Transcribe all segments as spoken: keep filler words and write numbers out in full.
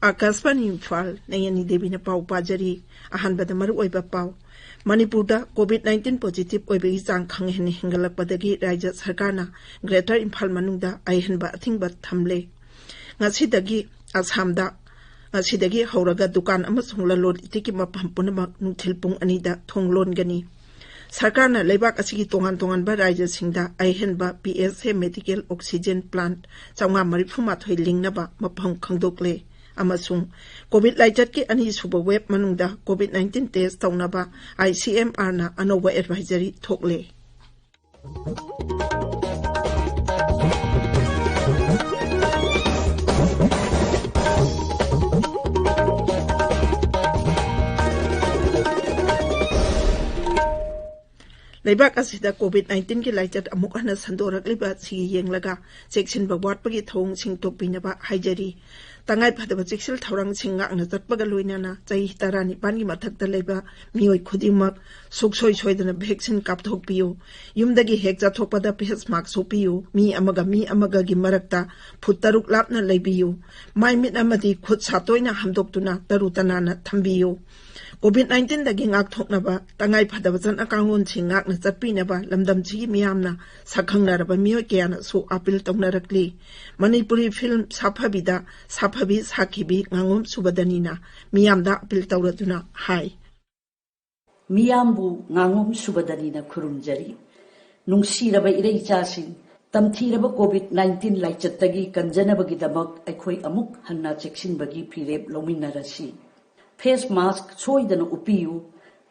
ꯑꯀꯥꯁꯕꯥꯅꯤ ꯏꯝꯐꯥꯜ, ꯅꯌꯅꯤ ꯗꯦꯕꯤꯅ ꯄꯥꯎ ꯄꯥꯖꯔꯤ꯫ ꯑꯍꯥꯟꯕꯗ ꯃꯔꯨꯑꯣꯏꯕ ꯄꯥꯎ꯫ ꯃꯅꯤꯄꯨꯔꯗ COVID nineteen positive ꯑꯣꯏꯕꯒꯤ ꯆꯥꯡ ꯈꯪꯍꯦꯟ ꯍꯦꯟꯒꯠꯂꯛꯄꯗꯒꯤ ꯔꯥꯖ꯭ꯌ ꯁꯔꯀꯥꯔꯅ Greater ꯏꯝꯐꯥꯜ ꯃꯅꯨꯡꯗ ꯑꯍꯦꯟꯕ ꯑꯊꯤꯡꯕ ꯊꯝꯂꯦ꯫ ꯉꯁꯤꯗꯒꯤ ꯑꯁꯥꯝꯗ, ꯉꯁꯤꯗꯒꯤ ꯍꯧꯔꯒ ꯗꯨꯀꯥꯟ ꯑꯃꯁꯨꯡ ꯂꯂꯣꯟ ꯏꯇꯤꯛꯀꯤ ꯃꯐꯝ ꯄꯨꯝꯅꯃꯛ ꯅꯨꯡꯊꯤꯜ ꯄꯨꯡ ꯑꯅꯤꯗ ꯊꯣꯡ ꯂꯣꯟꯒꯅꯤ꯫ ꯁꯔꯀꯥꯔꯅ ꯂꯩꯕꯥꯛ ꯑꯁꯤꯒꯤ ꯇꯣꯉꯥꯟ ꯇꯣꯉꯥꯟꯕ ꯔꯥꯖ꯭ꯌꯁꯤꯡꯗ ꯑꯍꯦꯟꯕ PSA medical oxygen plant ꯆꯥꯝꯃꯉꯥ ꯃꯔꯤꯐꯨ ꯃꯥꯊꯣꯏ ꯂꯤꯡꯅꯕ ꯃꯐꯝ ꯈꯪꯗꯣꯛꯂꯦ꯫ ꯑꯃꯁꯨꯡ COVID ꯂꯥꯏꯆꯠꯀꯤ ꯑꯅꯤꯁꯨꯕ wave ꯃꯅꯨꯡꯗ COVID nineteen test ꯇꯧꯅꯕ ICMRꯅ ꯑꯅꯧꯕ advisory ꯊꯣꯛꯂꯦ꯫ ꯂꯩꯕꯥꯛ ꯑꯁꯤꯗ COVID nineteenꯒꯤ ꯂꯥꯏꯆꯠ ꯑꯃꯨꯛ ꯍꯟꯅ ꯁꯟꯗꯣꯔꯛꯂꯤꯕ ꯑꯁꯤ ꯌꯦꯡꯂꯒ ꯆꯦꯛꯁꯤꯟꯕ ꯋꯥꯠꯄꯒꯤ ꯊꯧꯑꯣꯡꯁꯤꯡ ꯇꯣꯛꯄꯤꯅꯕ ꯍꯥꯏꯖꯔꯤ꯫ ꯇꯉꯥꯏ ꯐꯗꯕ ꯆꯦꯛꯁꯤꯜ ꯊꯧꯔꯥꯡꯁꯤꯡ ꯉꯥꯛꯅ ꯆꯠꯄꯒ ꯂꯣꯏꯅꯅ ꯆꯍꯤ ꯇꯔꯥꯅꯤꯄꯥꯟꯒꯤ ꯃꯊꯛꯇ ꯂꯩꯕ ꯃꯤꯑꯣꯏ ꯈꯨꯗꯤꯡꯃꯛ ꯁꯨꯡꯁꯣꯏ ꯁꯣꯏꯗꯅ vaccine ꯀꯥꯞꯊꯣꯛꯄꯤꯌꯨ꯫ ꯌꯨꯝꯗꯒꯤ ꯍꯦꯛ ꯆꯠꯊꯣꯛꯄꯗ face mask ꯎꯞꯄꯤꯌꯨ꯫ ꯃꯤ ꯑꯃꯒ ꯃꯤ ꯑꯃꯒꯒꯤ ꯃꯔꯛꯇ ꯐꯨꯠ ꯇꯔꯨꯛ ꯂꯥꯞꯅ ꯂꯩꯕꯤꯌꯨ꯫ ꯃꯥꯏ ꯃꯤꯠ ꯑꯃꯗꯤ ꯈꯨꯠ ꯁꯥ ꯇꯣꯏꯅ ꯍꯥꯝꯗꯣꯛꯇꯨꯅ ꯇꯔꯨ ꯇꯅꯥꯟꯅ ꯊꯝꯕꯤꯌꯨ꯫ COVID nineteenꯗꯒꯤ ꯉꯥꯛꯊꯣꯛꯅꯕ ꯇꯉꯥꯏ ꯐꯗꯕ ꯆꯠꯅ ꯀꯥꯡꯂꯣꯟꯁꯤꯡ ꯉꯥꯛꯅ ꯆꯠꯄꯤꯅꯕ ꯂꯝꯗꯝꯁꯤꯒꯤ ꯃꯤꯌꯥꯝꯅ ꯁꯛꯈꯪꯅꯔꯕ ꯃꯤꯑꯣꯏ ꯀꯌꯥꯅꯁꯨ appeal ꯇꯧꯅꯔꯛꯂꯤ꯫ ꯃꯅꯤꯄꯨꯔꯤ film ꯁꯥꯐꯕꯤꯗ ꯁꯥꯐꯕꯤ ꯁꯥꯈꯤꯕꯤ ꯉꯥꯉꯣꯝ ꯁꯨꯕꯗꯅꯤꯅ ꯃꯤꯌꯥꯝꯗ appeal ꯇꯧꯔꯗꯨꯅ ꯍꯥꯏ꯫ ꯃꯤꯌꯥꯝꯕꯨ ꯉꯥꯉꯣꯝ ꯁꯨꯕꯗꯅꯤꯅ ꯈꯨꯔꯨꯝꯖꯔꯤ꯫ ꯅꯨꯡꯁꯤꯔꯕ ꯏꯔꯩꯆꯥꯁꯤꯡ, ꯇꯝꯊꯤꯔꯕ COVID nineteen ꯂꯥꯏꯆꯠꯇꯒꯤ ꯀꯟꯖꯅꯕꯒꯤꯗꯃꯛ ꯑꯩꯈꯣꯏ ꯑꯃꯨꯛ ꯍꯟꯅ ꯆꯦꯛꯁꯤꯟꯕꯒꯤ ꯐꯤꯔꯦꯞ ꯂꯧꯃꯤꯟꯅꯔꯁꯤ꯫ Face mask ꯁꯣꯏꯗꯅ ꯎꯞꯄꯤꯌꯨ꯫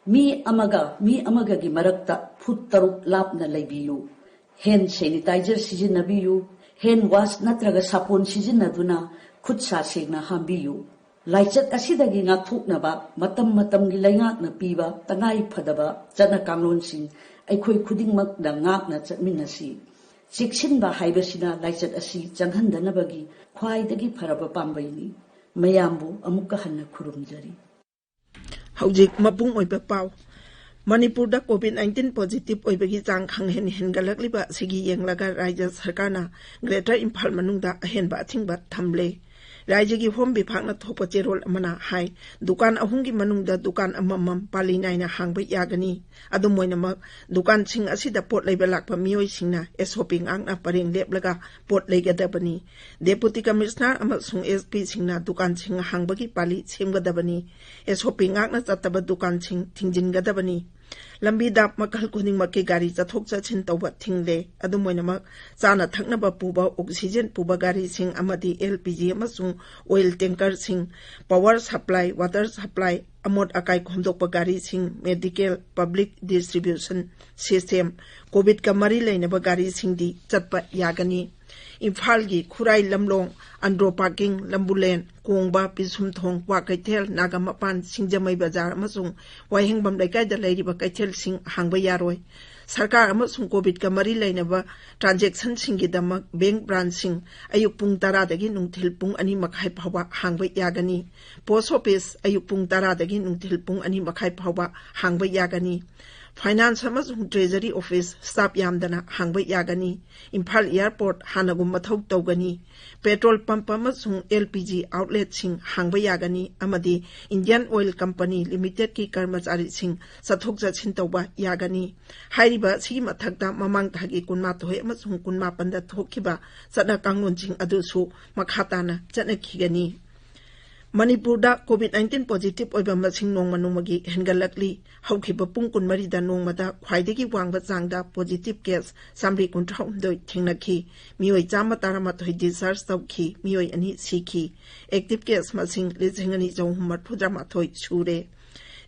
ꯃꯤ ꯑꯃꯒ ꯃꯤ ꯑꯃꯒꯒꯤ ꯃꯔꯛꯇ ꯐꯨꯠ ꯇꯔꯨꯛ ꯂꯥꯞꯅ ꯂꯩꯕꯤꯌꯨ꯫ Hand sanitizer ꯁꯤꯖꯤꯟꯅꯕꯤꯌꯨ꯫ Hand wash ꯅꯠꯇ꯭ꯔꯒ ꯁꯥꯄꯣꯟ ꯁꯤꯖꯤꯟꯅꯗꯨꯅ ꯈꯨꯠ ꯁꯥ ꯁꯦꯡꯅ ꯍꯥꯝꯕꯤꯌꯨ꯫ ꯂꯥꯏꯆꯠ ꯑꯁꯤꯗꯒꯤ ꯉꯥꯛꯊꯣꯛꯅꯕ ꯃꯇꯝ ꯃꯇꯝꯒꯤ ꯂꯩꯉꯥꯛꯅ ꯄꯤꯕ ꯇꯉꯥꯏ ꯐꯗꯕ ꯆꯠꯅ ꯀꯥꯡꯂꯣꯟꯁꯤꯡ ꯑꯩꯈꯣꯏ ꯈꯨꯗꯤꯡꯃꯛꯅ ꯉꯥꯛꯅ ꯆꯠꯃꯤꯟꯅꯁꯤ꯫ ꯆꯦꯛꯁꯤꯟꯕ ꯍꯥꯏꯕꯁꯤꯅ ꯂꯥꯏꯆꯠ ꯑꯁꯤ ꯆꯪꯍꯟꯗꯅꯕꯒꯤ ꯈ꯭ꯋꯥꯏꯗꯒꯤ ꯐꯔꯕ ꯄꯥꯝꯕꯩꯅꯤ꯫ ꯃꯌꯥꯝꯕꯨ ꯑꯃꯨꯛꯀ ꯍꯟꯅ ꯈꯨꯔꯨꯝꯖꯔꯤ꯫ ꯍꯧꯖꯤꯛ ꯃꯄꯨꯡ ꯑꯣꯏꯕ ꯄꯥꯎ꯫ ꯃꯅꯤꯄꯨꯔꯗ COVID nineteen positive ꯑꯣꯏꯕꯒꯤ ꯆꯥꯡ ꯈꯪꯍꯦꯟ ꯍꯦꯟꯒꯠꯂꯛꯂꯤꯕ ꯑꯁꯤꯒꯤ ꯌꯦꯡꯂꯒ ꯔꯥꯖ꯭ꯌ ꯁꯔꯀꯥꯔꯅ Greater ꯏꯝꯐꯥꯜ ꯃꯅꯨꯡꯗ ꯑꯍꯦꯟꯕ ꯑꯊꯤꯡꯕ ꯊꯝꯂꯦ꯫ ꯔꯥꯏꯖ꯭ꯌꯒꯤ ꯍꯣꯝ ꯕꯤꯚꯥꯒꯅ ꯊꯣꯛꯄ ꯆꯦꯔꯣꯜ ꯑꯃꯅ ꯍꯥꯏ, ꯗꯨꯀꯥꯟ ꯑꯍꯨꯝꯒꯤ ꯃꯅꯨꯡꯗ ꯗꯨꯀꯥꯟ ꯑꯃꯃꯝ ꯄꯥꯂꯤ ꯅꯥꯏꯅ ꯍꯥꯡꯕ ꯌꯥꯒꯅꯤ꯫ ꯑꯗꯨꯝ ꯑꯣꯏꯅꯃꯛ, ꯗꯨꯀꯥꯟꯁꯤꯡ ꯑꯁꯤꯗ ꯄꯣꯠ ꯂꯩꯕ ꯂꯥꯛꯄ ꯃꯤꯑꯣꯏꯁꯤꯡꯅ ꯑꯦꯁ ꯑꯣ ꯄꯤ ꯉꯥꯛꯅ ꯄꯔꯦꯡ ꯂꯦꯞꯂꯒ ꯄꯣꯠ ꯂꯩꯒꯗꯕꯅꯤ꯫ ꯗꯦꯄꯨꯇꯤ ꯀꯃꯤꯁꯅꯔ ꯑꯃꯁꯨꯡ ꯑꯦꯁ ꯄꯤꯁꯤꯡꯅ ꯗꯨꯀꯥꯟꯁꯤꯡ ꯍꯥꯡꯕꯒꯤ ꯄꯥꯂꯤ ꯁꯦꯝꯒꯗꯕꯅꯤ꯫ ꯑꯦꯁ ꯑꯣ ꯄꯤ ꯉꯥꯛꯅ ꯆꯠꯇꯕ ꯗꯨꯀꯥꯟꯁꯤꯡ ꯊꯤꯡꯖꯤꯟꯒꯗꯕꯅꯤ꯫ ꯂꯝꯕꯤꯗ ꯃꯈꯜ ꯈꯨꯗꯤꯡꯃꯛꯀꯤ ꯒꯥꯔꯤ ꯆꯠꯊꯣꯛ ꯆꯠꯁꯤꯟ ꯇꯧꯕ ꯊꯤꯡꯂꯦ꯫ ꯑꯗꯨꯝ ꯑꯣꯏꯅꯃꯛ, ꯆꯥꯅ ꯊꯛꯅꯕ ꯄꯨꯕ, ꯑꯣꯛꯁꯤꯖꯦꯟ ꯄꯨꯕ ꯒꯥꯔꯤꯁꯤꯡ ꯑꯃꯗꯤ ꯑꯦꯜ ꯄꯤ ꯖꯤ ꯑꯃꯁꯨꯡ ꯑꯣꯏꯜ ꯇꯦꯡꯀꯔꯁꯤꯡ, ꯄꯥꯋꯔ ꯁꯄ꯭ꯂꯥꯏ, ꯋꯥꯇꯔ ꯁꯄ꯭ꯂꯥꯏ, ꯑꯃꯣꯠ ꯑꯀꯥꯏ ꯈꯣꯝꯗꯣꯛꯄ ꯒꯥꯔꯤꯁꯤꯡ, ꯃꯦꯗꯤꯀꯦꯜ, ꯄꯕ꯭ꯂꯤꯛ ꯗꯤꯁꯇ꯭ꯔꯤꯕ꯭ꯌꯨꯁꯟ ꯁꯤꯁꯇꯦꯝ, ꯀꯣꯚꯤꯗꯀ ꯃꯔꯤ ꯂꯩꯅꯕ ꯒꯥꯔꯤꯁꯤꯡꯗꯤ ꯆꯠꯄ ꯌꯥꯒꯅꯤ꯫ ꯏꯝꯐꯥꯜꯒꯤ ꯈꯨꯔꯥꯏ ꯂꯝꯂꯣꯡ, ꯑꯟꯗ꯭ꯔꯣ ꯄꯥꯔꯀꯤꯡ, ꯂꯝꯕꯨꯂꯦꯟ, ꯀꯣꯡꯕ, ꯄꯤꯁꯨꯝꯊꯣꯡ, ꯀ꯭ꯋꯥꯀꯩꯊꯦꯜ, ꯅꯥꯒꯥꯃꯄꯥꯟ, ꯁꯤꯡꯖꯃꯩ ꯕꯖꯥꯔ ꯑꯃꯁꯨꯡ ꯋꯥꯍꯦꯡꯕꯝ ꯂꯩꯀꯥꯏꯗ ꯂꯩꯔꯤꯕ ꯀꯩꯊꯦꯜꯁꯤꯡ ꯍꯥꯡꯕ ꯌꯥꯔꯣꯏ꯫ ꯁꯔꯀꯥꯔ ꯑꯃꯁꯨꯡ ꯀꯣꯚꯤꯗꯀ ꯃꯔꯤ ꯂꯩꯅꯕ ꯇ꯭ꯔꯥꯟꯖꯦꯛꯁꯟꯁꯤꯡꯒꯤꯗꯃꯛ ꯕꯦꯡꯛ ꯕ꯭ꯔꯥꯟꯁꯁꯤꯡ ꯑꯌꯨꯛ ꯄꯨꯡ ꯇꯔꯥꯗꯒꯤ ꯅꯨꯡꯊꯤꯜ ꯄꯨꯡ ꯑꯅꯤ ꯃꯈꯥꯏ ꯐꯥꯎꯕ ꯍꯥꯡꯕ ꯌꯥꯒꯅꯤ꯫ ꯄꯣꯁ ꯑꯣꯐꯤꯁ ꯑꯌꯨꯛ ꯄꯨꯡ ꯇꯔꯥꯗꯒꯤ ꯅꯨꯡꯊꯤꯜ ꯄꯨꯡ ꯑꯅꯤ ꯃꯈꯥꯏ ꯐꯥꯎꯕ ꯍꯥꯡꯕ ꯌꯥꯒꯅꯤ꯫ ꯐꯥꯏꯅꯥꯟꯁ ꯑꯃꯁꯨꯡ ꯇ꯭ꯔꯦꯖꯔꯤ ꯑꯣꯐꯤꯁ ꯁ꯭ꯇꯥꯐ ꯌꯥꯝꯗꯅ ꯍꯥꯡꯕ ꯌꯥꯒꯅꯤ꯫ ꯏꯝꯐꯥꯜ ꯑꯦꯌꯔꯄꯣꯔꯠ ꯍꯥꯟꯅꯒꯨꯝ ꯃꯊꯧ ꯇꯧꯒꯅꯤ꯫ ꯄꯦꯇ꯭ꯔꯣꯜ ꯄꯝꯞ ꯑꯃꯁꯨꯡ ꯑꯦꯜ ꯄꯤ ꯖꯤ ꯑꯥꯎꯠꯂꯦꯠꯁꯤꯡ ꯍꯥꯡꯕ ꯌꯥꯒꯅꯤ ꯑꯃꯗꯤ ꯏꯟꯗꯤꯌꯟ ꯑꯣꯏꯜ ꯀꯝꯄꯅꯤ ꯂꯤꯃꯤꯇꯦꯗꯀꯤ ꯀꯔꯃꯆꯥꯔꯤꯁꯤꯡ ꯆꯠꯊꯣꯛ ꯆꯠꯁꯤꯟ ꯇꯧꯕ ꯌꯥꯒꯅꯤ꯫ ꯍꯥꯏꯔꯤꯕ ꯑꯁꯤꯒꯤ ꯃꯊꯛꯇ ꯃꯃꯥꯡ ꯊꯥꯒꯤ ꯀꯨꯟꯃꯥꯊꯣꯏ ꯑꯃꯁꯨꯡ ꯀꯨꯟꯃꯥꯄꯟꯗ ꯊꯣꯛꯈꯤꯕ ꯆꯠꯅ ꯀꯥꯡꯂꯣꯟꯁꯤꯡ ꯑꯗꯨꯁꯨ ꯃꯈꯥ ꯇꯥꯅ ꯆꯠꯅꯈꯤꯒꯅꯤ꯫ ꯃꯅꯤꯄꯨꯔꯗ ꯀꯣꯚꯤꯗ ꯅꯥꯏꯟꯇꯤꯟ ꯄꯣꯖꯤꯇꯤꯚ ꯑꯣꯏꯕ ꯃꯁꯤꯡ ꯅꯣꯡꯃ ꯅꯣꯡꯃꯒꯤ ꯍꯦꯟꯒꯠꯂꯛꯂꯤ꯫ ꯍꯧꯈꯤꯕ ꯄꯨꯡ ꯀꯨꯟꯃꯔꯤꯗ ꯅꯣꯡꯃꯗ ꯈ꯭ꯋꯥꯏꯗꯒꯤ ꯋꯥꯡꯕ ꯆꯥꯡꯗ ꯄꯣꯖꯤꯇꯤꯚ ꯀꯦꯁ ꯆꯥꯃꯔꯤ ꯀꯨꯟꯊ꯭ꯔꯥꯍꯨꯝꯗꯣꯏ ꯊꯦꯡꯅꯈꯤ꯫ ꯃꯤꯑꯣꯏ ꯆꯥꯝꯃ ꯇꯔꯥꯃꯥꯊꯣꯏ ꯗꯤꯁꯆꯥꯔꯖ ꯇꯧꯈꯤ꯫ ꯃꯤꯑꯣꯏ ꯑꯅꯤ ꯁꯤꯈꯤ꯫ ꯑꯦꯛꯇꯤꯚ ꯀꯦꯁ ꯃꯁꯤꯡ ꯂꯤꯁꯤꯡ ꯑꯅꯤ ꯆꯍꯨꯝ ꯃꯔꯤꯐꯨ ꯇꯔꯥꯃꯥꯊꯣꯏ ꯁꯨꯔꯦ꯫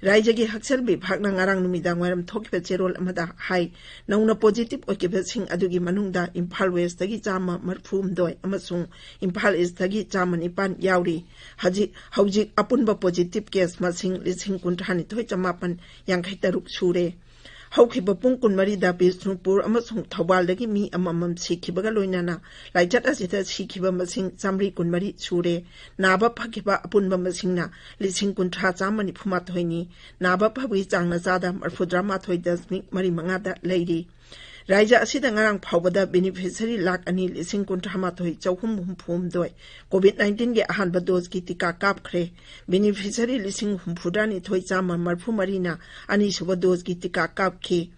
ꯔꯥꯏꯖ꯭ꯌꯒꯤ ꯍꯛꯁꯦꯜ ꯕꯤꯚꯥꯒꯅ ꯉꯔꯥꯡ ꯅꯨꯃꯤꯗꯥꯡ ꯋꯥꯏꯔꯝ ꯊꯣꯛꯈꯤꯕ ꯆꯦꯔꯣꯜ ꯑꯃꯗ ꯍꯥꯏ, ꯅꯧꯅ ꯄꯣꯖꯤꯇꯤꯚ ꯑꯣꯏꯈꯤꯕꯁꯤꯡ ꯑꯗꯨꯒꯤ ꯃꯅꯨꯡꯗ ꯏꯝꯐꯥꯜ ꯋꯦꯁꯇꯒꯤ ꯆꯥꯝꯃ ꯃꯔꯤꯐꯨ ꯍꯨꯝꯗꯣꯏ ꯑꯃꯁꯨꯡ ꯏꯝꯐꯥꯜ ꯏꯁꯇꯒꯤ ꯆꯥꯝꯃ ꯅꯤꯄꯥꯟ ꯌꯥꯎꯔꯤ꯫ ꯍꯧꯖꯤꯛ, ꯍꯧꯖꯤꯛ ꯑꯄꯨꯟꯕ ꯄꯣꯖꯤꯇꯤꯚ ꯀꯦꯁ ꯃꯁꯤꯡ ꯂꯤꯁꯤꯡ ꯀꯨꯟꯊ꯭ꯔꯥꯅꯤꯊꯣꯏ ꯆꯃꯥꯄꯟ ꯌꯥꯡꯈꯩ ꯇꯔꯨꯛ ꯁꯨꯔꯦ꯫ ꯍꯧꯈꯤꯕ ꯄꯨꯡ ꯀꯨꯟꯃꯔꯤꯗ ꯕꯤꯁꯅꯨꯄꯨꯔ ꯑꯃꯁꯨꯡ ꯊꯧꯕꯥꯜꯗꯒꯤ ꯃꯤ ꯑꯃꯃꯝ ꯁꯤꯈꯤꯕꯒ ꯂꯣꯏꯅꯅ ꯂꯥꯏꯆꯠ ꯑꯁꯤꯗ ꯁꯤꯈꯤꯕ ꯃꯁꯤꯡ ꯆꯥꯃꯔꯤ ꯀꯨꯟꯃꯔꯤ ꯁꯨꯔꯦ꯫ ꯅꯥꯕ ꯐꯈꯤꯕ ꯑꯄꯨꯟꯕ ꯃꯁꯤꯡꯅ ꯂꯤꯁꯤꯡ ꯀꯨꯟꯊ꯭ꯔꯥ ꯆꯥꯝꯃ ꯅꯤꯐꯨ ꯃꯥꯊꯣꯏꯅꯤ꯫ ꯅꯥꯕ ꯐꯕꯒꯤ ꯆꯥꯡꯅ ꯆꯥꯗ ꯃꯔꯤꯐꯨ ꯇꯔꯥꯃꯥꯊꯣꯏ ꯗꯁꯃꯤꯛ ꯃꯔꯤ ꯃꯉꯥꯗ ꯂꯩꯔꯤ꯫ ꯔꯥꯏꯖ꯭ꯌ ꯑꯁꯤꯗ ꯉꯔꯥꯡ ꯐꯥꯎꯕꯗ ꯕꯦꯅꯤꯐꯤꯁꯔꯤ ꯂꯥꯈ ꯑꯅꯤ ꯂꯤꯁꯤꯡ ꯀꯨꯟꯊ꯭ꯔꯥ ꯃꯥꯊꯣꯏ ꯆꯍꯨꯝ ꯍꯨꯝꯐꯨ ꯍꯨꯝꯗꯣꯏ ꯀꯣꯚꯤꯗ ꯅꯥꯏꯟꯇꯤꯟꯒꯤ ꯑꯍꯥꯟꯕ ꯗꯣꯖꯀꯤ ꯇꯤꯀꯥ ꯀꯥꯞꯈ꯭ꯔꯦ꯫ ꯕꯦꯅꯤꯐꯤꯁꯔꯤ ꯂꯤꯁꯤꯡ ꯍꯨꯝꯐꯨꯇꯔꯥꯅꯤꯊꯣꯏ ꯆꯥꯝꯃ ꯃꯔꯤꯐꯨ ꯃꯔꯤꯅ ꯑꯅꯤꯁꯨꯕ ꯗꯣꯖꯀꯤ ꯇꯤꯀꯥ ꯀꯥꯞꯈꯤ꯫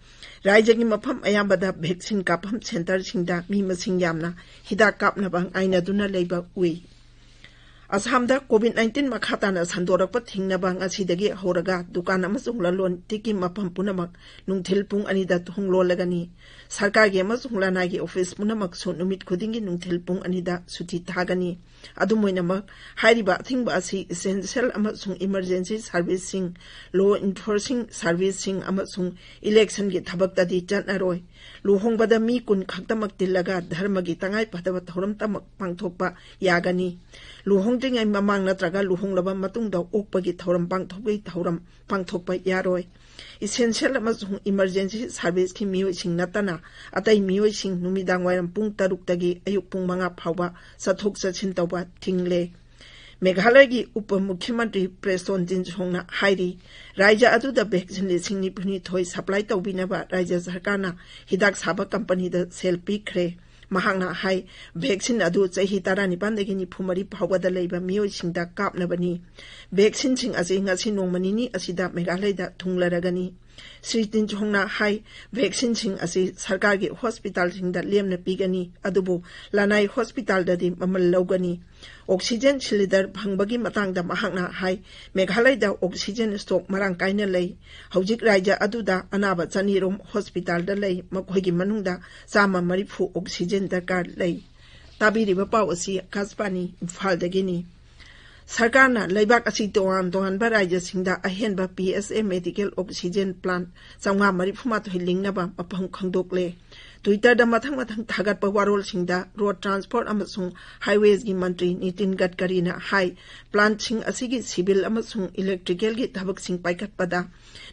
ꯔꯥꯏꯖ꯭ꯌꯒꯤ ꯃꯐꯝ ꯑꯌꯥꯝꯕꯗ ꯚꯦꯛꯁꯤꯟ ꯀꯥꯞꯐꯝ ꯁꯦꯟꯇꯔꯁꯤꯡꯗ ꯃꯤ ꯃꯁꯤꯡ ꯌꯥꯝꯅ ꯍꯤꯗꯥꯛ ꯀꯥꯞꯅꯕ ꯉꯥꯏꯅꯗꯨꯅ ꯂꯩꯕ ꯎꯏ꯫ ꯑꯁꯥꯝꯗ ꯀꯣꯚꯤꯗ ꯅꯥꯏꯟꯇꯤꯟ ꯃꯈꯥ ꯇꯥꯅ ꯁꯟꯗꯣꯔꯛꯄ ꯊꯤꯡꯅꯕ ꯉꯁꯤꯗꯒꯤ ꯍꯧꯔꯒ ꯗꯨꯀꯥꯟ ꯑꯃꯁꯨꯡ ꯂꯂꯣꯟ ꯏꯇꯤꯛꯀꯤ ꯃꯐꯝ ꯄꯨꯝꯅꯃꯛ ꯅꯨꯡꯊꯤꯜ ꯄꯨꯡ ꯑꯅꯤꯗ ꯊꯣꯡ ꯂꯣꯜꯂꯒꯅꯤ꯫ ꯁꯔꯀꯥꯔꯒꯤ ꯑꯃꯁꯨꯡ ꯂꯅꯥꯏꯒꯤ ꯑꯣꯐꯤꯁ ꯄꯨꯝꯅꯃꯛꯁꯨ ꯅꯨꯃꯤꯠ ꯈꯨꯗꯤꯡꯒꯤ ꯅꯨꯡꯊꯤꯜ ꯄꯨꯡ ꯑꯅꯤꯗ ꯁꯨꯇꯤ ꯊꯥꯒꯅꯤ꯫ ꯑꯗꯨꯝ ꯑꯣꯏꯅꯃꯛ, ꯍꯥꯏꯔꯤꯕ ꯑꯊꯤꯡꯕ ꯑꯁꯤ essential ꯑꯃꯁꯨꯡ emergency serviceꯁꯤꯡ, law enforcing serviceꯁꯤꯡ ꯑꯃꯁꯨꯡ election ꯒꯤ ꯊꯕꯛꯇꯗꯤ ꯆꯠꯅꯔꯣꯏ꯫ ꯂꯨꯍꯣꯡꯕꯗ ꯃꯤ ꯀꯨꯟ ꯈꯛꯇꯃꯛ ꯇꯤꯜꯂꯒ ꯙꯔꯃꯒꯤ ꯇꯉꯥꯏ ꯐꯗꯕ ꯊꯧꯔꯝꯇꯃꯛ ꯄꯥꯡꯊꯣꯛꯄ ꯌꯥꯒꯅꯤ꯫ ꯂꯨꯍꯣꯡꯗ꯭ꯔꯤꯉꯩ ꯃꯃꯥꯡ ꯅꯠꯇ꯭ꯔꯒ ꯂꯨꯍꯣꯡꯂꯕ ꯃꯇꯨꯡꯗ ꯑꯣꯛꯄꯒꯤ ꯊꯧꯔꯝ ꯄꯥꯡꯊꯣꯛꯄꯒꯤ ꯊꯧꯔꯝ ꯄꯥꯡꯊꯣꯛꯄ ꯌꯥꯔꯣꯏ꯫ Essential ꯑꯃꯁꯨꯡ emergency serviceꯀꯤ ꯃꯤꯑꯣꯏꯁꯤꯡ ꯅꯠꯇꯅ ꯑꯇꯩ ꯃꯤꯑꯣꯏꯁꯤꯡ ꯅꯨꯃꯤꯗꯥꯡ ꯋꯥꯏꯔꯝ ꯄꯨꯡ ꯇꯔꯨꯛꯇꯒꯤ ꯑꯌꯨꯛ ꯄꯨꯡ ꯃꯉꯥ ꯐꯥꯎꯕ ꯆꯠꯊꯣꯛ ꯆꯠꯁꯤꯟ ꯇꯧꯕ ꯊꯤꯡꯂꯦ꯫ ꯃꯦꯘꯥꯂꯌꯒꯤ ꯎꯄ ꯃꯨꯈ꯭ꯌꯃꯟꯇ꯭ꯔꯤ ꯄ꯭ꯔꯦꯁꯇꯣꯟ ꯇꯤꯟꯁꯣꯡꯅ ꯍꯥꯏꯔꯤ, ꯔꯥꯏꯖ꯭ꯌ ꯑꯗꯨꯗ ꯚꯦꯛꯁꯤꯟ ꯂꯤꯁꯤꯡ ꯅꯤꯐꯨꯅꯤꯊꯣꯏ supply ꯇꯧꯕꯤꯅꯕ ꯔꯥꯏꯖ꯭ꯌ ꯁꯔꯀꯥꯔꯅ ꯍꯤꯗꯥꯛ ꯁꯥꯕ ꯀꯝꯄꯅꯤꯗ ꯁꯦꯜ ꯄꯤꯈ꯭ꯔꯦ꯫ ꯃꯍꯥꯛꯅ ꯍꯥꯏ, ꯚꯦꯛꯁꯤꯟ ꯑꯗꯨ ꯆꯍꯤ ꯇꯔꯥꯅꯤꯄꯥꯟꯗꯒꯤ ꯅꯤꯐꯨ ꯃꯔꯤ ꯐꯥꯎꯕꯗ ꯂꯩꯕ ꯃꯤꯑꯣꯏꯁꯤꯡꯗ ꯀꯥꯞꯅꯕꯅꯤ꯫ ꯚꯦꯛꯁꯤꯟꯁꯤꯡ ꯑꯁꯤ ꯉꯁꯤ ꯅꯣꯡꯃ ꯅꯤꯅꯤ ꯑꯁꯤꯗ ꯃꯦꯘꯥꯂꯌꯗ ꯊꯨꯡꯂꯔꯒꯅꯤ꯫ ꯁ꯭ꯔꯤ ꯇꯤꯟꯁꯣꯡꯅ ꯍꯥꯏ, ꯚꯦꯛꯁꯤꯟꯁꯤꯡ ꯑꯁꯤ ꯁꯔꯀꯥꯔꯒꯤ ꯍꯣꯁꯄꯤꯇꯥꯜꯁꯤꯡꯗ ꯂꯦꯝꯅ ꯄꯤꯒꯅꯤ, ꯑꯗꯨꯕꯨ ꯂꯅꯥꯏ ꯍꯣꯁꯄꯤꯇꯥꯜꯗꯗꯤ ꯃꯃꯜ ꯂꯧꯒꯅꯤ꯫ ꯑꯣꯛꯁꯤꯖꯦꯟ ꯁꯤꯂꯤꯟꯗꯔ ꯐꯪꯕꯒꯤ ꯃꯇꯥꯡꯗ ꯃꯍꯥꯛꯅ ꯍꯥꯏ, ꯃꯦꯘꯥꯂꯌꯗ ꯑꯣꯛꯁꯤꯖꯦꯟ ꯁ꯭ꯇꯣꯛ ꯃꯔꯥꯡ ꯀꯥꯏꯅ ꯂꯩ꯫ ꯍꯧꯖꯤꯛ ꯔꯥꯏꯖ꯭ꯌ ꯑꯗꯨꯗ ꯑꯅꯥꯕ ꯆꯅꯤꯔꯣꯝ ꯍꯣꯁꯄꯤꯇꯥꯜꯗ ꯂꯩ, ꯃꯈꯣꯏꯒꯤ ꯃꯅꯨꯡꯗ ꯆꯥꯝꯃ ꯃꯔꯤꯐꯨ ꯑꯣꯛꯁꯤꯖꯦꯟ ꯗꯔꯀꯥꯔ ꯂꯩ꯫ ꯇꯥꯕꯤꯔꯤꯕ ꯄꯥꯎ ꯑꯁꯤ ꯑꯀꯥꯁꯕꯥꯅꯤ ꯏꯝꯐꯥꯜꯗꯒꯤꯅꯤ꯫ ꯁꯔꯀꯥꯔꯅ ꯂꯩꯕꯥꯛ ꯑꯁꯤ ꯇꯣꯉꯥꯟ ꯇꯣꯉꯥꯟꯕ ꯔꯥꯏꯖ꯭ꯌꯁꯤꯡꯗ ꯑꯍꯦꯟꯕ PSA medical oxygen plant ꯆꯥꯝꯃꯉꯥ ꯃꯔꯤꯐꯨ ꯃꯥꯊꯣꯏ ꯂꯤꯡꯅꯕ ꯃꯐꯝ ꯈꯪꯗꯣꯛꯂꯦ꯫ Twitter ꯗ ꯃꯊꯪ ꯃꯊꯪ ꯊꯥꯒꯠꯄ ꯋꯥꯔꯣꯜꯁꯤꯡꯗ road transport ꯑꯃꯁꯨꯡ highways ꯒꯤ ꯃꯟꯇ꯭ꯔꯤ ꯅꯤꯇꯤꯟ ꯒꯗꯀꯔꯤꯅ ꯍꯥꯏ, plant ꯁꯤꯡ ꯑꯁꯤꯒꯤ civil ꯑꯃꯁꯨꯡ electrical ꯒꯤ ꯊꯕꯛꯁꯤꯡ ꯄꯥꯏꯈꯠꯄꯗ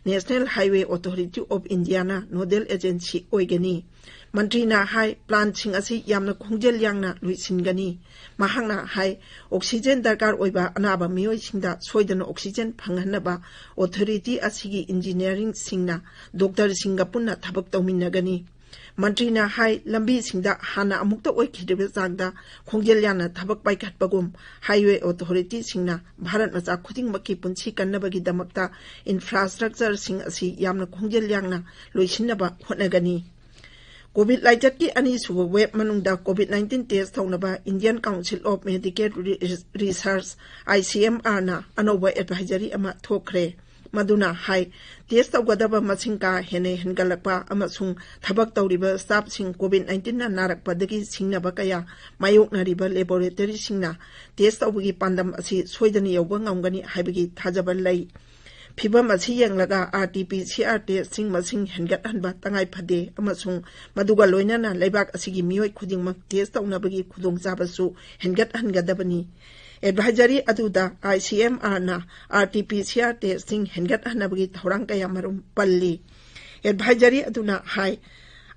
National Highway Authority of India ꯅ nodal agency ꯑꯣꯏꯒꯅꯤ꯫ ꯃꯟꯇ꯭ꯔꯤꯅ ꯍꯥꯏ, plant ꯁꯤꯡ ꯑꯁꯤ ꯌꯥꯝꯅ ꯈꯣꯡꯖꯦꯜ ꯌꯥꯡꯅ ꯂꯣꯏꯁꯤꯟꯒꯅꯤ꯫ ꯃꯍꯥꯛꯅ ꯍꯥꯏ, oxygen ꯗꯔꯀꯥꯔ ꯑꯣꯏꯕ ꯑꯅꯥꯕ ꯃꯤꯑꯣꯏꯁꯤꯡꯗ ꯁꯣꯏꯗꯅ oxygen ꯐꯪꯍꯟꯅꯕ authority ꯑꯁꯤꯒꯤ engineering ꯁꯤꯡꯅ doctor ꯁꯤꯡꯒ ꯄꯨꯟꯅ ꯊꯕꯛ ꯇꯧꯃꯤꯟꯅꯒꯅꯤ꯫ ꯃꯟꯇ꯭ꯔꯤꯅ ꯍꯥꯏ, ꯂꯝꯕꯤꯁꯤꯡꯗ ꯍꯥꯟꯅ ꯑꯃꯨꯛꯇ ꯑꯣꯏꯈꯤꯗ꯭ꯔꯤꯕ ꯆꯥꯡꯗ ꯈꯣꯡꯖꯦꯜ ꯌꯥꯡꯅ ꯊꯕꯛ ꯄꯥꯏꯈꯠꯄꯒꯨꯝ highway authority ꯁꯤꯡꯅ ꯚꯥꯔꯠ ꯃꯆꯥ ꯈꯨꯗꯤꯡꯃꯛꯀꯤ ꯄꯨꯟꯁꯤ ꯀꯟꯅꯕꯒꯤꯗꯃꯛꯇ infrastructure ꯁꯤꯡ ꯑꯁꯤ ꯌꯥꯝꯅ ꯈꯣꯡꯖꯦꯜ ꯌꯥꯡꯅ ꯂꯣꯏꯁꯤꯟꯅꯕ ꯍꯣꯠꯅꯒꯅꯤ꯫ COVID ꯂꯥꯏꯆꯠꯀꯤ ꯑꯅꯤꯁꯨꯕ wave ꯃꯅꯨꯡꯗ COVID nineteen test ꯇꯧꯅꯕ Indian Council of Medical Re-, Research, I C M R ꯅ ꯑꯅꯧꯕ advisory ꯑꯃ ꯊꯣꯛꯈ꯭ꯔꯦ꯫ ꯃꯗꯨꯅ ꯍꯥꯏ, test ꯇꯧꯒꯗꯕ ꯃꯁꯤꯡ ꯀꯥ ꯍꯦꯟꯅ ꯍꯦꯟꯒꯠꯂꯛꯄ ꯑꯃꯁꯨꯡ ꯊꯕꯛ ꯇꯧꯔꯤꯕ staff ꯁꯤꯡ COVID nineteen ꯅ ꯅꯥꯔꯛꯄꯗꯒꯤ ꯁꯤꯡꯅꯕ ꯀꯌꯥ ꯃꯥꯌꯣꯛꯅꯔꯤꯕ laboratory ꯁꯤꯡꯅ test ꯇꯧꯕꯒꯤ ꯄꯥꯟꯗꯝ ꯑꯁꯤ ꯁꯣꯏꯗꯅ ꯌꯧꯕ ꯉꯝꯒꯅꯤ ꯍꯥꯏꯕꯒꯤ ꯊꯥꯖꯕ ꯂꯩ꯫ ꯐꯤꯚꯝ ꯑꯁꯤ ꯌꯦꯡꯂꯒ R T P C R test ꯁꯤꯡ ꯃꯁꯤꯡ ꯍꯦꯟꯒꯠꯍꯟꯕ ꯇꯉꯥꯏ ꯐꯗꯦ ꯑꯃꯁꯨꯡ ꯃꯗꯨꯒ ꯂꯣꯏꯅꯅ ꯂꯩꯕꯥꯛ ꯑꯁꯤꯒꯤ ꯃꯤꯑꯣꯏ ꯈꯨꯗꯤꯡꯃꯛ test ꯇꯧꯅꯕꯒꯤ ꯈꯨꯗꯣꯡꯆꯥꯕꯁꯨ ꯍꯦꯟꯒꯠꯍꯟꯒꯗꯕꯅꯤ꯫ Advisory ꯑꯗꯨꯗ I C M R ꯅ R T P C R test ꯁꯤꯡ ꯍꯦꯟꯒꯠꯍꯟꯅꯕꯒꯤ ꯊꯧꯔꯥꯡ ꯀꯌꯥ ꯃꯔꯨꯝ ꯄꯜꯂꯤ꯫ Advisory ꯑꯗꯨꯅ ꯍꯥꯏ,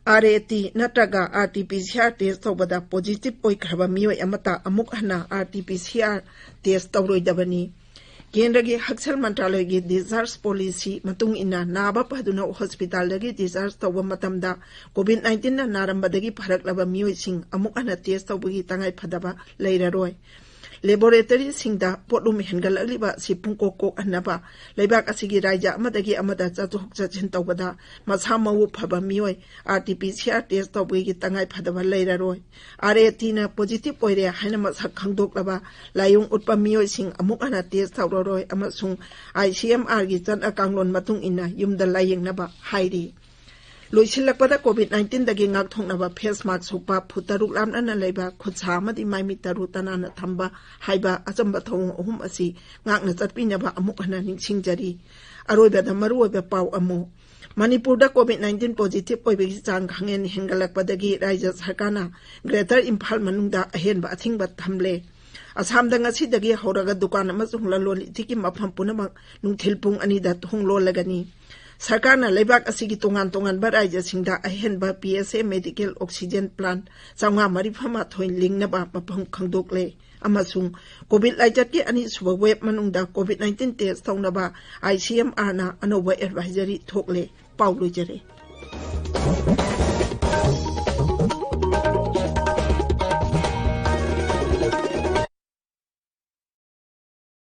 R A T ꯅꯠꯇ꯭ꯔꯒ R T P C R test ꯇꯧꯕꯗ positive ꯑꯣꯏꯈ꯭ꯔꯕ ꯃꯤꯑꯣꯏ ꯑꯃꯠꯇ ꯑꯃꯨꯛ ꯍꯟꯅ R T P C R test ꯇꯧꯔꯣꯏꯗꯕꯅꯤ꯫ ꯀꯦꯟꯗ꯭ꯔꯒꯤ ꯍꯛꯁꯦꯜ ꯃꯟꯇ꯭ꯔꯥꯂꯌꯒꯤ discharge policy ꯃꯇꯨꯡ ꯏꯟꯅ, ꯅꯥꯕ ꯐꯗꯨꯅ hospital ꯗꯒꯤ discharge ꯇꯧꯕ ꯃꯇꯝꯗ COVID nineteen ꯅ ꯅꯥꯔꯝꯕꯗꯒꯤ ꯐꯔꯛꯂꯕ ꯃꯤꯑꯣꯏꯁꯤꯡ ꯑꯃꯨꯛ ꯍꯟꯅ test ꯇꯧꯕꯒꯤ ꯇꯉꯥꯏ ꯐꯗꯕ ꯂꯩꯔꯔꯣꯏ꯫ Laboratory ꯁꯤꯡꯗ ꯄꯣꯠꯂꯨꯝ ꯍꯦꯟꯒꯠꯂꯛꯂꯤꯕ ꯑꯁꯤ ꯄꯨꯡꯀꯣꯛ ꯀꯣꯛꯍꯟꯅꯕ ꯂꯩꯕꯥꯛ ꯑꯁꯤꯒꯤ ꯔꯥꯖ꯭ꯌ ꯑꯃꯗꯒꯤ ꯑꯃꯗ ꯆꯠꯊꯣꯛ ꯆꯠꯁꯤꯟ ꯇꯧꯕꯗ ꯃꯁꯥ ꯃꯎ ꯐꯕ ꯃꯤꯑꯣꯏ R T P C R test ꯇꯧꯕꯒꯤ ꯇꯉꯥꯏ ꯐꯗꯕ ꯂꯩꯔꯔꯣꯏ꯫ R A T ꯅ positive ꯑꯣꯏꯔꯦ ꯍꯥꯏꯅ ꯃꯁꯛ ꯈꯪꯗꯣꯛꯂꯕ ꯂꯥꯏꯑꯣꯡ ꯎꯠꯄ ꯃꯤꯑꯣꯏꯁꯤꯡ ꯑꯃꯨꯛ ꯍꯟꯅ test ꯇꯧꯔꯔꯣꯏ ꯑꯃꯁꯨꯡ I C M R ꯒꯤ ꯆꯠꯅ ꯀꯥꯡꯂꯣꯟ ꯃꯇꯨꯡ ꯏꯟꯅ ꯌꯨꯝꯗ ꯂꯥꯌꯦꯡꯅꯕ ꯍꯥꯏꯔꯤ꯫ ꯂꯣꯏꯁꯤꯜꯂꯛꯄꯗ, COVID nineteen ꯗꯒꯤ ꯉꯥꯛꯊꯣꯛꯅꯕ face mask ꯎꯞꯄ, ꯐꯨꯠ ꯇꯔꯨꯛ ꯂꯥꯞꯅꯅ ꯂꯩꯕ, ꯈꯨꯠ ꯁꯥ ꯑꯃꯗꯤ ꯃꯥꯏ ꯃꯤꯠ ꯇꯔꯨ ꯇꯅꯥꯟꯅ ꯊꯝꯕ ꯍꯥꯏꯕ ꯑꯆꯝꯕ ꯊꯧꯑꯣꯡ ꯑꯍꯨꯝ ꯑꯁꯤ ꯉꯥꯛꯅ ꯆꯠꯄꯤꯅꯕ ꯑꯃꯨꯛ ꯍꯟꯅ ꯅꯤꯡꯁꯤꯡꯖꯔꯤ꯫ ꯑꯔꯣꯏꯕꯗ ꯃꯔꯨꯑꯣꯏꯕ ꯄꯥꯎ ꯑꯃꯨꯛ꯫ ꯃꯅꯤꯄꯨꯔꯗ COVID nineteen positive ꯑꯣꯏꯕꯒꯤ ꯆꯥꯡ ꯈꯪꯍꯦꯟ ꯍꯦꯟꯒꯠꯂꯛꯄꯗꯒꯤ ꯔꯥꯖ꯭ꯌ ꯁꯔꯀꯥꯔꯅ Greater ꯏꯝꯐꯥꯜ ꯃꯅꯨꯡꯗ ꯑꯍꯦꯟꯕ ꯑꯊꯤꯡꯕ ꯊꯝꯂꯦ꯫ ꯑꯁꯥꯝꯗ ꯉꯁꯤꯗꯒꯤ ꯍꯧꯔꯒ ꯗꯨꯀꯥꯟ ꯑꯃꯁꯨꯡ ꯂꯂꯣꯟ ꯏꯇꯤꯛꯀꯤ ꯃꯐꯝ ꯄꯨꯝꯅꯃꯛ ꯅꯨꯡꯊꯤꯜ ꯄꯨꯡ ꯑꯅꯤꯗ ꯊꯣꯡ ꯂꯣꯜꯂꯒꯅꯤ꯫ ꯁꯔꯀꯥꯔꯅ ꯂꯩꯕꯥꯛ ꯑꯁꯤꯒꯤ ꯇꯣꯉꯥꯟ ꯇꯣꯉꯥꯟꯕ ꯔꯥꯖ꯭ꯌꯁꯤꯡꯗ ꯑꯍꯦꯟꯕ P S A medical oxygen plant ꯆꯥꯝꯃꯉꯥ ꯃꯔꯤꯐꯨ ꯃꯥꯊꯣꯏ ꯂꯤꯡꯅꯕ ꯃꯐꯝ ꯈꯪꯗꯣꯛꯂꯦ꯫ ꯑꯃꯁꯨꯡ COVID ꯂꯥꯏꯆꯠꯀꯤ ꯑꯅꯤꯁꯨꯕ wave ꯃꯅꯨꯡꯗ COVID nineteen test ꯇꯧꯅꯕ I C M R ꯅ ꯑꯅꯧꯕ advisory ꯊꯣꯛꯂꯦ꯫ ꯄꯥꯎ ꯂꯣꯏꯖꯔꯦ꯫